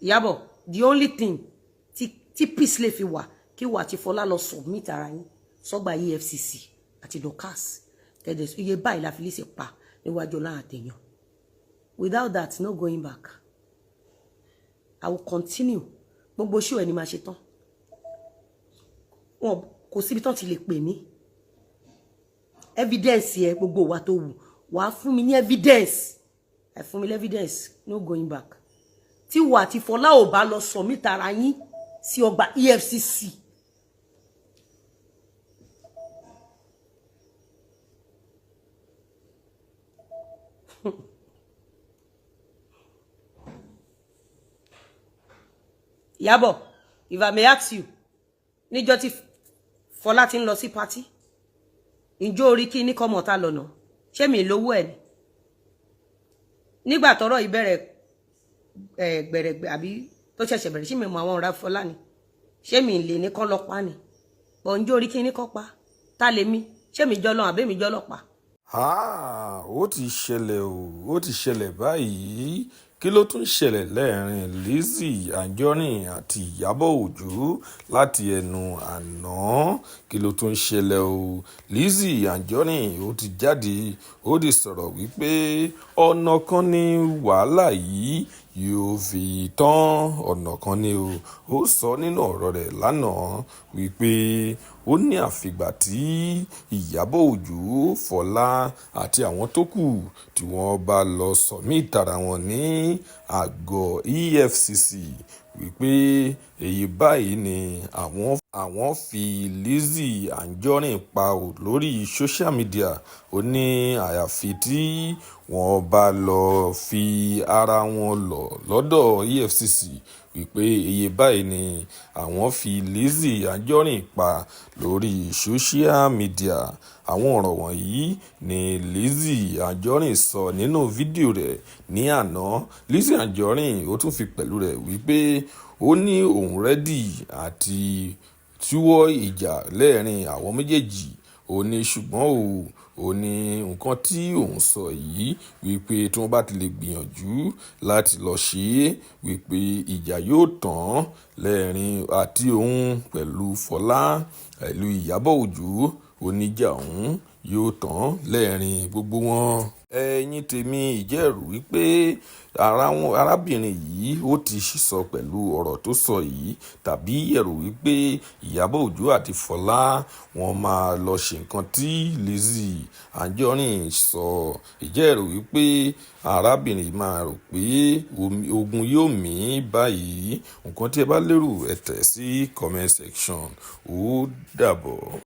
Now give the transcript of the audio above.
Ìyábọ̀, the only thing tí peace lè fi wà, kí wà àti Fọlá lọ submit ara yín sọ́gbà EFCC àti Dorcas, tẹ̀lé iye báyìí la fi lè ṣe pa níwájú ọlá àtẹ̀yàn. Without that, no going back. I will continue. Gbogbo ṣó ẹni máa ṣe tán, wọn kò síbi tán ti lè pè mí. Evidence yẹ gbogbo wa tó wù wàá fún mi ní evidence, ẹ fún mi ní evidence, no going back. Tí wà àti Fọlá ò bá lọ submit ara yín sí ọgbà EFCC, Ìyábọ̀, if I may ask you, níjọ́ tí Fọlá ti ń lọ sí party, ǹjọ́ orí kí ní kọ́mọ̀ta lọ́nà, ṣé mi lówó ẹ̀ ni? Nígbà tọ́rọ̀ yìí bẹ̀rẹ̀ gbẹ̀rẹ̀gbẹ̀ àbí tó ṣẹ̀ṣẹ̀ bẹ̀rẹ̀, ṣé mi mọ àwọn ọ̀rá Fọlá ni? Ṣé mi lè ní kọ́ lọ pa ni? Bọ̀ ǹjọ́ orí kí ní kọ́ pa tá lè mi? Ṣé mi jọ́ lọ àbí mi jọ́ lọ pa? Ó ti ṣẹlẹ̀ o, ó ti ṣẹlẹ̀ báyìí. Kí ló tún ṣẹlẹ̀ lẹ́ẹ̀rín Lizzy Anjorin àti Ìyábọ̀ Òjó láti ẹnu àná? Kí ló tún ṣẹlẹ̀ o? Lizzy Anjorin ó ti jáde, ó ti sọ̀rọ̀ wípé ọ̀nà kan ní wàhálà yìí yóò fi tán, ọ̀nà kan ni o. Ó sọ nínú ọ̀rọ̀ rẹ̀ lánàá wípé ó ní àfìgbà tí Ìyábọ̀ Òjó, Fọlá àti àwọn tó kù tí wọ́n bá lọ submit ara wọn ní àgọ́ EFCC, wípé èyí báyìí ni àwọn fi Lizzy Anjorin pa ò lórí social media. Ó ní àyàfi tí wọ́n bá lọ́ọ́ fi ara wọn lọ lọ́dọ̀ EFCC, wípé iye báyìí ni àwọn fi Lizzy Anjorin pa lórí social media. Àwọn ọ̀rọ̀ wọ̀nyí ni Lizzy Anjorin sọ nínú fídíò rẹ̀ ní àná. Lizzy Anjorin ó tún fi pẹ̀lú rẹ̀ wípé ó ní òun ready àti ṣíwọ́ ìjà lẹ́ẹ̀rín àwọn méjèèjì. Ó ní ṣùgbọ́n o, ó ní nǹkan tí òun sọ yìí wípé tí wọ́n bá ti lè gbìyànjú láti lọ ṣe é, wípé ìjà yóò tán lẹ́ẹ̀rín àti òun pẹ̀lú Fọlá pẹ̀lú Ìyábọ̀ Òjó, oníjà òun yóò tán lẹ́ẹ̀rín gbogbo wọn. Ẹ̀yin tèmi, ìjẹ́rù wípé arábìnrin yìí ó ti sọ pẹ̀lú ọ̀rọ̀ tó sọ yìí, tàbí ẹ̀rù wípé Ìyábọ̀ Òjó àti Fọlá wọn máa lọ ṣe nǹkan tí Lizzy Anjorin sọ? Ìjẹ́rù wípé arábìnrin yìí máa rò pé ogun yóò mí báyìí? Nǹkan tí ẹ bá lérò, ẹ tẹ̀ sí comment section. Ó dàbọ̀.